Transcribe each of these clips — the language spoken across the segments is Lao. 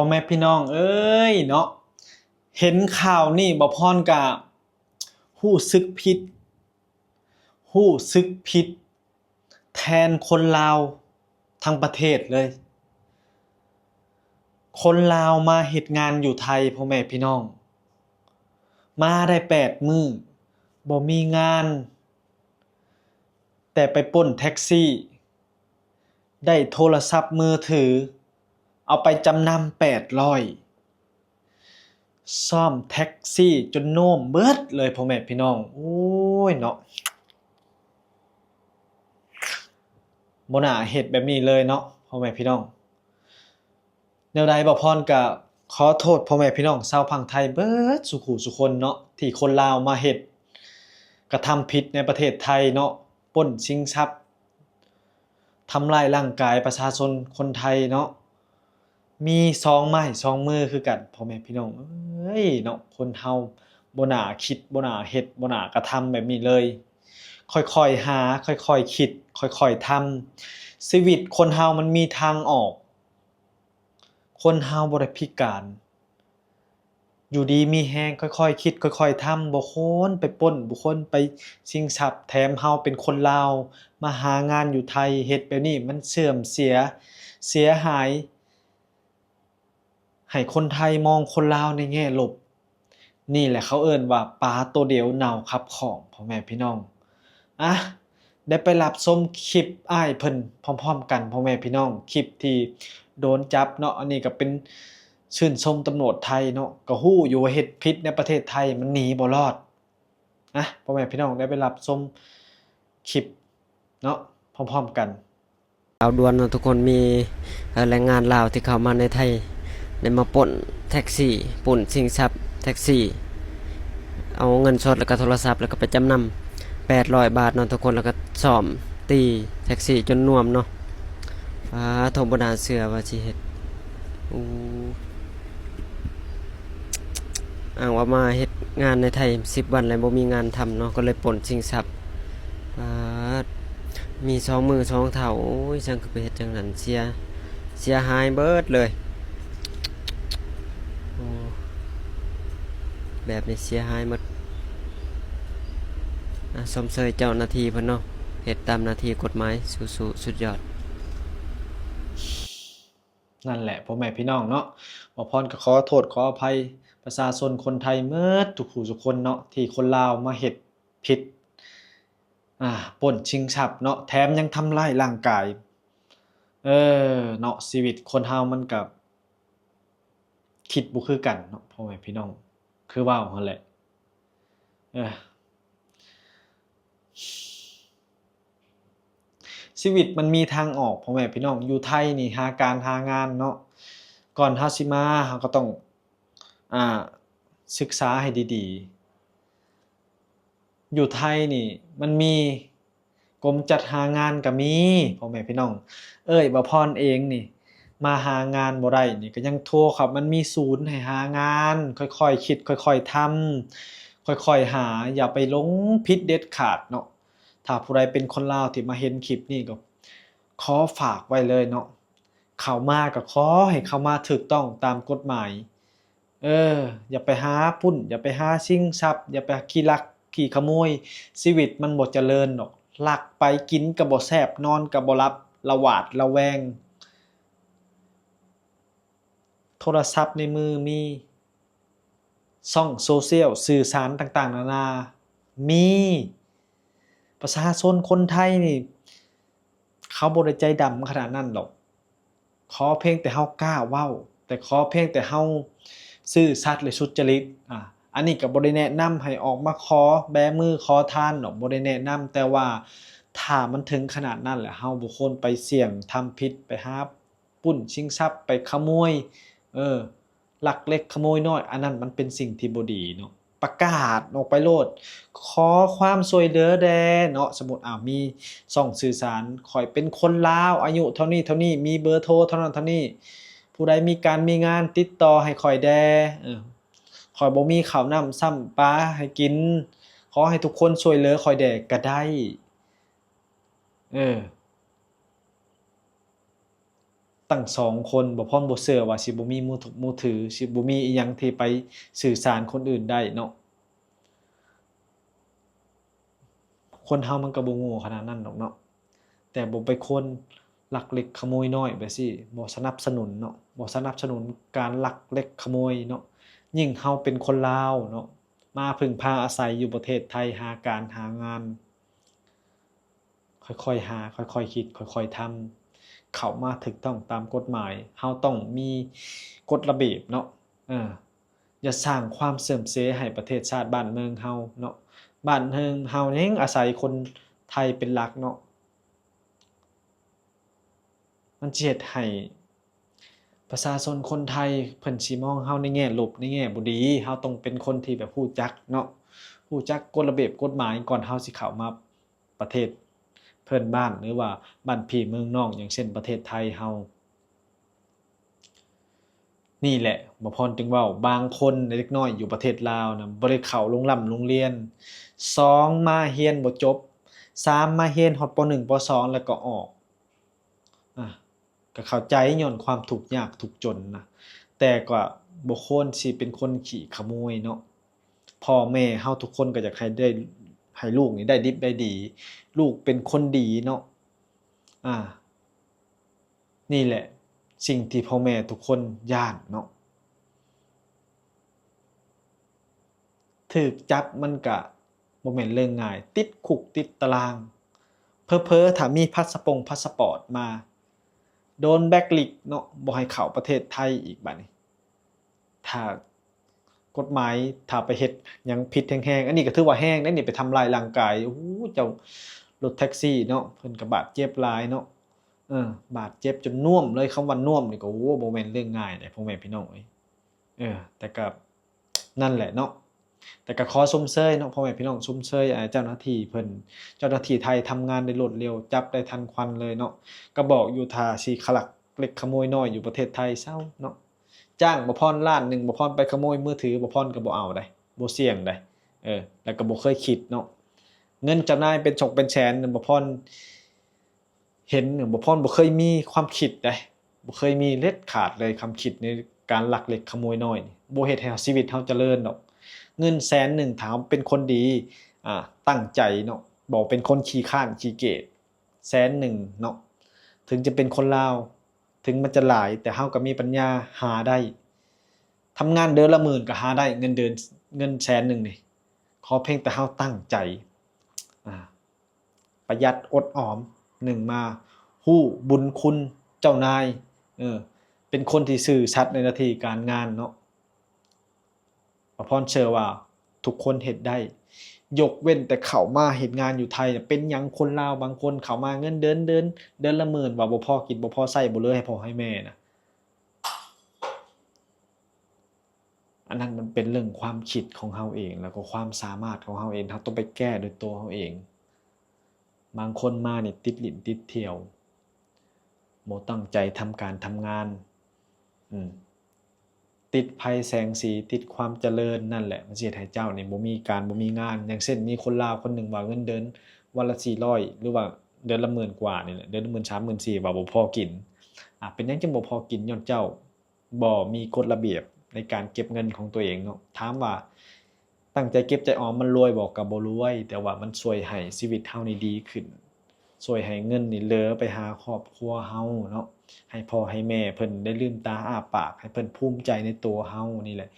ພໍ່ແມ່ພີ່ນ້ອງເອີຍເນາະ, ເຫັນຂ່າວນີ້ ບ່າວພອນກະຮູ້ສຶກຜິດ, ຮູ້ສຶກຜິດແທນຄົນລາວທັງປະເທດເລີຍ. ຄົນລາວມາເຮັດງານຢູ່ໄທ ພໍ່ແມ່ພີ່ນ້ອງ, ມາໄດ້ແປດມື້ ບໍ່ມີງານ, ແຕ່ໄປປຸ້ນແທັກຊີ ໄດ້ໂທລະສັບມືຖື ເອົາໄປຈຳນຳແປດຮ້ອຍ ຊ້ອມແທັກຊີຈົນໂນມເບິດເລີຍ ພໍ່ແມ່ພີ່ນ້ອງ. ໂອ້ຍເນາະ, ບໍ່ໜ້າເຮັດແບບນີ້ເລີຍເນາະ ພໍ່ແມ່ພີ່ນ້ອງ. ແນວໃດ ບ່າວພອນກະຂໍໂທດພໍ່ແມ່ພີ່ນ້ອງຊາວຝັ່ງໄທເບິດສູ່ຄູ່ສູ່ຄົນເນາະ ທີ່ຄົນລາວມາເຮັດ ກະທຳຜິດໃນປະເທດໄທເນາະ, ປຸ້ນຊິງຊັບ ທຳລາຍຮ່າງກາຍປະຊາຊົນຄົນໄທເນາະ. ມີສອງໄມ້ສອງມືຄືກັນ ພໍ່ແມ່ພີ່ນ້ອງເອີຍເນາະ, ຄົນເຮົາບໍ່ໜ້າຄິດ ບໍ່ໜ້າເຮັດ ບໍ່ໜ້າກະທຳແບບນີ້ເລີຍ. ຄ່ອຍໆຫາ ຄ່ອຍໆຄິດ ຄ່ອຍໆທຳ. ຊີວິດຄົນເຮົາມັນມີທາງອອກ. ຄົນເຮົາບໍ່ໄດ້ພິການ, ຢູ່ດີມີແຮງ, ຄ່ອຍໆຄິດ ຄ່ອຍໆທຳ. ບໍ່ຄວນໄປປຸ້ນ, ບໍ່ຄວນໄປຊິງຊັບ. ແຖມເຮົາເປັນຄົນລາວ ມາຫາງານຢູ່ໄທ, ເຮັດແບບນີ້ມັນເສື່ອມເສຍ ເສຍຫາຍ ໃຫ້ຄົນໄທມອງຄົນລາວໃນແງ່ລົບ. ນີ້ແຫຼະເຂົາເອີ້ນວ່າປາໂຕດຽວເນົ່າຂັບຂອງ ພໍ່ແມ່ພີ່ນ້ອງ. ອະ ໄດ້ໄປຮັບຊົມຄລິບອ້າຍເພິ່ນພ້ອມໆກັນ ພໍ່ແມ່ພີ່ນ້ອງ, ຄລິບທີ່ໂດນຈັບເນາະ. ອັນນີ້ກະເປັນຊື່ນຊົມຕຳຫຼວດໄທເນາະ, ກະຮູ້ຢູ່ວ່າເຮັດຜິດໃນປະເທດໄທ ມັນໜີບໍ່ລອດ. ອະ ພໍ່ແມ່ພີ່ນ້ອງໄດ້ໄປຮັບຊົມຄລິບເນາະ ພ້ອມໆກັນ. ຂ່າວດ່ວນເນາະທຸກຄົນ, ມີ ເອີ ແຮງງານລາວທີ່ເຂົ້າມາໃນໄທ ໄດ້ມາປຸ້ນແທັກຊີ, ປຸ້ນຊິງຊັບແທັກຊີ, ເອົາເງິນສົດ ແລ້ວກະໂທລະສັບ ແລ້ວກະໄປຈຳນຳແປດຮ້ອຍບາດເນາະທຸກຄົນ, ແລ້ວກະຊ້ອມຕີແທັກຊີຈົນນວມເນາະ. ປາໂທ ບໍ່ໜ້າເຊື່ອວ່າຊິເຮັດ. ໂອ້ ອ້າງວ່າມາເຮັດງານໃນໄທສິບວັນແລ້ວບໍ່ມີງານທຳເນາະ, ກໍເລີຍປຸ້ນຊິງຊັບ. ປາດ ມີສອງມືສອງເທົ້າ. ໂອ້ຍ ຊ່າງຄືໄປເຮັດຈັ່ງນັ້ນ, ເສຍ ເສຍຫາຍເບິດເລີຍ. ໂອ້ ແບບນີ້ເສຍຫາຍໝົດ. ອະ ຊົມເຊີຍເຈົ້າໜ້າທີ່ເພິ່ນເນາະ, ເຮັດຕາມໜ້າທີ່ກົດໝາຍ. ສູ້ໆ ສຸດຍອດ. ນັ້ນແຫຼະ ພໍ່ແມ່ພີ່ນ້ອງເນາະ, ບ່າວພອນກະຂໍໂທດຂໍອະໄພປະຊາຊົນຄົນໄທໝົດທຸກຜູ້ທຸກຄົນເນາະ ທີ່ຄົນລາວມາເຮັດຜິດ ອາ ປຸ້ນຊິງຊັບເນາະ, ແຖມຍັງທຳລາຍຮ່າງກາຍ. ເອີ ເນາະ ຊີວິດຄົນເຮົາມັນກະຄິດບໍ່ຄືກັນເນາະ ພໍ່ແມ່ພີ່ນ້ອງ, ຄືເວົ້າຫັ້ນແຫຼະ. ເອີ ຊີວິດມັນມີທາງອອກ ພໍ່ແມ່ພີ່ນ້ອງ. ຢູ່ໄທນີ້ຫາການຫາງານເນາະ, ກ່ອນເຮົາຊິມາ ເຮົາກໍຕ້ອງ ອ່າ ສຶກສາໃຫ້ດີໆ. ຢູ່ໄທນີ້ມັນມີກົມຈັດຫາງານກໍມີ ພໍ່ແມ່ພີ່ນ້ອງ. ເອີຍ ບ່າວພອນເອງນີ້ ມາຫາງານບໍ່ໄດ້ນີ້ ກໍຍັງໂທເຂົ້າ, ມັນມີສູນໃຫ້ຫາງານ. ຄ່ອຍໆຄິດ ຄ່ອຍໆທຳ ຄ່ອຍໆຫາ, ຢ່າໄປຫຼົງຜິດເດັດຂາດເນາະ. ຖ້າຜູ້ໃດເປັນຄົນລາວທີ່ມາເຫັນຄລິບນີ້ ກໍຂໍຝາກໄວ້ເລີຍເນາະ, ເຂົ້າມາກໍຂໍໃຫ້ເຂົ້າມາຖືກຕ້ອງຕາມກົດໝາຍ. ເອີ ຢ່າໄປຫາປຸ້ນ ຢ່າໄປຫາຊິງຊັບ ຢ່າໄປຂີ້ລັກຂີ້ຂະໂມຍ. ຊີວິດມັນບໍ່ຈະເລີນດອກ, ລັກໄປກິນກໍບໍ່ແຊບ ນອນກໍບໍ່ຫຼັບ ລະຫວາດລະແວງ. ໂທລະສັບໃນມືມີ, ຊ່ອງໂຊຊຽວສື່ສານຕ່າງໆນານາມີ. ປະຊາຊົນຄົນໄທນີ້ ເຂົາບໍ່ໄດ້ໃຈດຳຂະໜາດນັ້ນດອກ. ຂໍພຽງແຕ່ເຮົາກ້າເວົ້າ, ແຕ່ຂໍພຽງແຕ່ເຮົາຊື່ສັດ ແລະ ສຸດຈະລິດ. ອາ ອັນນີ້ກໍບໍ່ໄດ້ແນະນຳໃຫ້ອອກມາຂໍແບມືຂໍທານດອກ, ບໍ່ໄດ້ແນະນຳ. ແຕ່ວ່າຖ້າມັນເຖິງຂະໜາດນັ້ນແຫຼະ ເຮົາບໍ່ຄວນໄປສ່ຽງທຳຜິດ, ໄປຫາປຸ້ນຊິງຊັບ, ໄປຂະໂມຍ, ເອີ ລັກເລັກຂະໂມຍນ້ອຍ, ອັນນັ້ນມັນເປັນສິ່ງທີ່ບໍ່ດີເນາະ. ປະກາດອອກໄປໂລດ, ຂໍຄວາມຊ່ວຍເຫຼືອແດ່ເນາະ. ສົມມຸດ ອາ ມີຊ່ອງສື່ສານ, ຂ້ອຍເປັນຄົນລາວ ອາຍຸເທົ່ານີ້ເທົ່ານີ້, ມີເບີໂທເທົ່ານັ້ນເທົ່ານີ້, ຜູ້ໃດມີການມີງານຕິດຕໍ່ໃຫ້ຂ້ອຍແດ່. ເອີ ຂ້ອຍບໍ່ມີເຂົ້ານ້ຳຊ້ຳປາໃຫ້ກິນ, ຂໍໃຫ້ທຸກຄົນຊ່ວຍເຫຼືອຂ້ອຍແດ່ກໍໄດ້. ເອີ. ຕັ້ງສອງຄົນ ບໍ່ພອນບໍ່ເຊື່ອວ່າຊິບໍ່ມີມືຖື ມືຖື ຊິບໍ່ມີອີ່ຫຍັງທີ່ໄປສື່ສານຄົນອື່ນໄດ້ເນາະ. ຄົນເຮົາມັນກໍບໍ່ໂງ່ຂະໜາດນັ້ນດອກເນາະ ແຕ່ບໍ່ໄປຄວນລັກເລັກຂະໂມຍນ້ອຍແບບຊີ້ ບໍ່ສະໜັບສະໜູນເນາະ ບໍ່ສະໜັບສະໜູນການລັກເລັກຂະໂມຍເນາະ. ຍິ່ງເຮົາເປັນຄົນລາວເນາະ ມາເພິ່ງພາອາໄສຢູ່ປະເທດໄທ ຫາການຫາງານ ຄ່ອຍໆຫາ ຄ່ອຍໆຄິດ ຄ່ອຍໆທຳ ເຂົ້າມາຖືກຕ້ອງຕາມກົດໝາຍ. ເຮົາຕ້ອງມີກົດລະບຽບເນາະ ເອີ ຢ່າສ້າງຄວາມເສື່ອມເສຍໃຫ້ປະເທດຊາດບ້ານເມືອງເຮົາເນາະ. ບ້ານເມືອງເຮົາແຮ່ງອາໄສຄົນໄທເປັນຫຼັກເນາະ ມັນຊິເຮັດໃຫ້ປະຊາຊົນຄົນໄທເພິ່ນຊິມອງເຮົາໃນແງ່ລົບ ໃນແງ່ບໍ່ດີ. ເຮົາຕ້ອງເປັນຄົນທີ່ແບບຮູ້ຈັກເນາະ ຮູ້ຈັກກົດລະບຽບກົດໝາຍ ກ່ອນເຮົາຊິເຂົ້າມາປະເທດເພື່ອນບ້ານ ຫຼືວ່າບ້ານພີ່ເມືອງນ້ອງ ຢ່າງເຊັ່ນປະເທດໄທເຮົາ. ນີ້ແຫຼະ ບ່າວພອນຈຶ່ງເວົ້າ ບາງຄົນເດັກນ້ອຍຢູ່ປະເທດລາວນະ ບໍ່ໄດ້ເຂົ້າໂຮງລ່ຳໂຮງຮຽນ ສອງ ມາຮຽນບໍ່ຈົບ ສາມ ມາຮຽນຮອດ ປໍໜຶ່ງ ປໍສອງ ແລ້ວກໍອອກ. ອາ ກໍເຂົ້າໃຈ ຍ້ອນຄວາມທຸກຍາກທຸກຈົນນະ ແຕ່ກໍບໍ່ຄວນຊິເປັນຄົນຂີ້ຂະໂມຍເນາະ. ພໍ່ແມ່ເຮົາທຸກຄົນກໍຢາກໃຫ້ໄດ້ ໃຫ້ລູກນີ້ໄດ້ດິບໄດ້ດີ ລູກເປັນຄົນດີເນາະ. ອາ ນີ້ແຫຼະສິ່ງທີ່ພໍ່ແມ່ທຸກຄົນຢ້ານເນາະ. ຖືກຈັບມັນກະບໍ່ແມ່ນເລື່ອງງ່າຍ ຕິດຄຸກຕິດຕາລາງ ເຜີໆຖ້າມີພາສະປົງພາສະປອດມາ ໂດນແບລັກລິດເນາະ ບໍ່ໃຫ້ເຂົ້າປະເທດໄທອີກບາດນີ້. ຖ້າກົດໝາຍ ຖ້າໄປເຮັດຫຍັງຜິດແຮງໆ ອັນນີ້ກໍຖືວ່າແຮງເດ້ນີ້ ໄປທຳລາຍຮ່າງກາຍ ໂອ້ ເຈົ້າລົດແທັກຊີເນາະ ເພິ່ນກໍບາດເຈັບຫຼາຍເນາະ. ເອີ ບາດເຈັບຈົນນ່ວມເລີຍ ຄຳວ່ານ່ວມນີ້ກໍ ໂອ້ ບໍ່ແມ່ນເລື່ອງງ່າຍເດ້ ພໍ່ແມ່ພີ່ນ້ອງເອີຍ. ເອີ ແຕ່ກໍ ນັ້ນແຫຼະເນາະ ແຕ່ກໍຂໍຊົມເຊີຍເນາະ ພໍ່ແມ່ພີ່ນ້ອງ ຊົມເຊີຍ ອາ ເຈົ້າໜ້າທີ່ເພິ່ນ ເຈົ້າໜ້າທີ່ໄທທຳງານໄດ້ລວດເລັວ ຈັບໄດ້ທັນຄວັນເລີຍເນາະ. ກໍບອກຢູ່ ຖ້າຊິຂະລັກເລັກຂະໂມຍນ້ອຍຢູ່ປະເທດໄທ ເຊົາເນາະ. ຈ້າງບ່າວພອນລ້ານໜຶ່ງ ບ່າວພອນໄປຂະໂມຍມືຖື ບ່າວພອນກໍບໍ່ເອົາໃດ ບໍ່ສ່ຽງໃດ ເອີ ແລ້ວກໍບໍ່ເຄີຍຄິດເນາະ. ເງິນເຈົ້ານາຍເປັນສົກເປັນແສນ ບ່າວພອນ ເຫັນ ບໍ່ ພອນບໍ່ເຄີຍມີຄວາມຄິດໃດ ບໍ່ເຄີຍມີເດັດຂາດເລີຍ ຄວາມຄິດໃນການລັກເລັກຂະໂມຍນ້ອຍນີ້ ບໍ່ເຮັດໃຫ້ຊີວິດເຮົາຈະເລີນດອກ. ເງິນແສນໜຶ່ງ ຖ້າເຮົາເປັນຄົນດີ ອາ ຕັ້ງໃຈເນາະ ບໍ່ເປັນຄົນຂີ້ຄ້ານຂີ້ເກຍດ ແສນໜຶ່ງເນາະ ເຖິງຈະເປັນຄົນລາວ ເຖິງມັນຈະຫຼາຍ ແຕ່ເຮົາກໍມີປັນຍາຫາໄດ້. ທຳງານເດືອນລະໝື່ນກໍຫາໄດ້ ເງິນເດືອນ ເງິນແສນໜຶ່ງນີ້ ຂໍພຽງແຕ່ເຮົາຕັ້ງໃຈ ອາ ປະຢັດອົດອອມ ໜຶ່ງມາຮູ້ບຸນຄຸນເຈົ້ານາຍ ເອີ ເປັນຄົນທີ່ຊື່ສັດໃນໜ້າທີ່ການງານເນາະ. ບ່າວພອນເຊື່ອວ່າທຸກຄົນເຮັດໄດ້ ຍົກເວັ້ນແຕ່ເຂົ້າມາເຮັດງານຢູ່ໄທນະ ເປັນຫຍັງຄົນລາວບາງຄົນເຂົ້າມາເງິນເດືອນ ເດືອນ ເດືອນລະໝື່ນ ວ່າບໍ່ພໍກິນບໍ່ພໍໃຊ້ ບໍ່ເຫຼືອໃຫ້ພໍ່ໃຫ້ແມ່ນະ. ອັນນັ້ນມັນເປັນເລື່ອງຄວາມຄິດຂອງເຮົາເອງ ແລ້ວກໍຄວາມສາມາດຂອງເຮົາເອງ ເຮົາຕ້ອງໄປແກ້ດ້ວຍຕົວເຮົາເອງ. ບາງຄົນມານີ້ຕິດຫຼິ້ນຕິດທ່ຽວ ບໍ່ຕັ້ງໃຈທຳການທຳງານ ອືມ ຕິດໄຟແສງສີ ຕິດຄວາມຈະເລີນ ນັ້ນແຫຼະ ມັນຊິເຮັດໃຫ້ເຈົ້ານີ້ບໍ່ມີການບໍ່ມີງານ. ຢ່າງເຊັ່ນ ມີຄົນລາວຄົນໜຶ່ງວ່າເງິນເດືອນວັນລະສີ່ຮ້ອຍ ຫຼືວ່າເດືອນລະໝື່ນກວ່ານີ້ແຫຼະ ເດືອນລະໝື່ນສາມ ໝື່ນສີ່ ວ່າບໍ່ພໍກິນ. ອາ ເປັນຫຍັງຈຶ່ງບໍ່ພໍກິນ? ຍ້ອນເຈົ້າ ບໍ່ມີກົດລະບຽບໃນການເກັບເງິນຂອງຕົວເອງເນາະ. ຖາມວ່າຕັ້ງໃຈເກັບໃຈອອມມັນລວຍບໍ່? ກໍບໍ່ລວຍ ແຕ່ວ່າມັນຊ່ວຍໃຫ້ຊີວິດເຮົານີ້ດີຂຶ້ນ ຊ່ວຍໃຫ້ເງິນນີ້ເຫຼືອໄປຫາຄອບຄົວເຮົາເນາະ ໃຫ້ພໍ່ໃຫ້ແມ່ເພິ່ນໄດ້ລືມຕາອ້າປາກ ໃຫ້ເພິ່ນພູມໃຈໃນຕົວເຮົານີ້ແຫຼະ.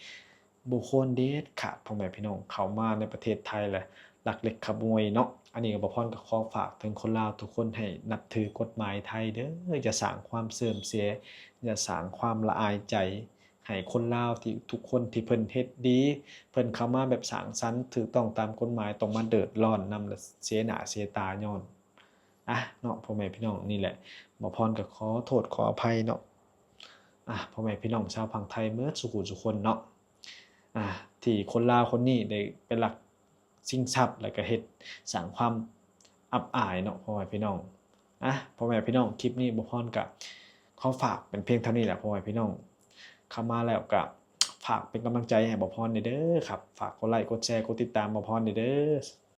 ບໍ່ຄວນເດັດຂາດ ພໍ່ແມ່ພີ່ນ້ອງ ເຂົ້າມາໃນປະເທດໄທແລ້ວລັກເລັກຂະໂມຍເນາະ. ອັນນີ້ກໍບ່າວພອນກໍຂໍຝາກເຖິງຄົນລາວທຸກຄົນ ໃຫ້ນັບຖືກົດໝາຍໄທເດີ້ ຢ່າສ້າງຄວາມເສື່ອມເສຍ ຢ່າສ້າງຄວາມລະອາຍໃຈໃຫ້ຄົນລາວ ທີ່ທຸກຄົນທີ່ເພິ່ນເຮັດດີ ເພິ່ນເຂົ້າມາແບບສ້າງສັນ ຖືກຕ້ອງຕາມກົດໝາຍ ຕ້ອງມາເດືອດຮ້ອນນຳ ແລະ ເສຍໜ້າເສຍຕາຍ້ອນ ອະ ເນາະ ພໍ່ແມ່ພີ່ນ້ອງ. ນີ້ແຫຼະ ບ່າວພອນກໍຂໍໂທດຂໍອະໄພເນາະ ອະ ພໍ່ແມ່ພີ່ນ້ອງຊາວຝັ່ງໄທເໝິດສູ່ຜູ້ສູ່ຄົນເນາະ ອາ ທີ່ຄົນລາວຄົນນີ້ໄດ້ໄປລັກຊິງຊັບ ແລ້ວກໍເຮັດສ້າງຄວາມອັບອາຍເນາະ ພໍ່ແມ່ພີ່ນ້ອງ. ອະ ພໍ່ແມ່ພີ່ນ້ອງ ຄລິບນີ້ບ່າວພອນກໍຂໍຝາກເປັນພຽງເທົ່ານີ້ແຫຼະ ພໍ່ແມ່ພີ່ນ້ອງ. ເຂົ້າມາແລ້ວກໍຝາກເປັນກຳລັງໃຈໃຫ້ບ່າວພອນແດ່ເດີ້ຄັບ ຝາກກົດໄລກົດແຊກົດຕິດຕາມບ່າວພອນແດ່ເດີ້.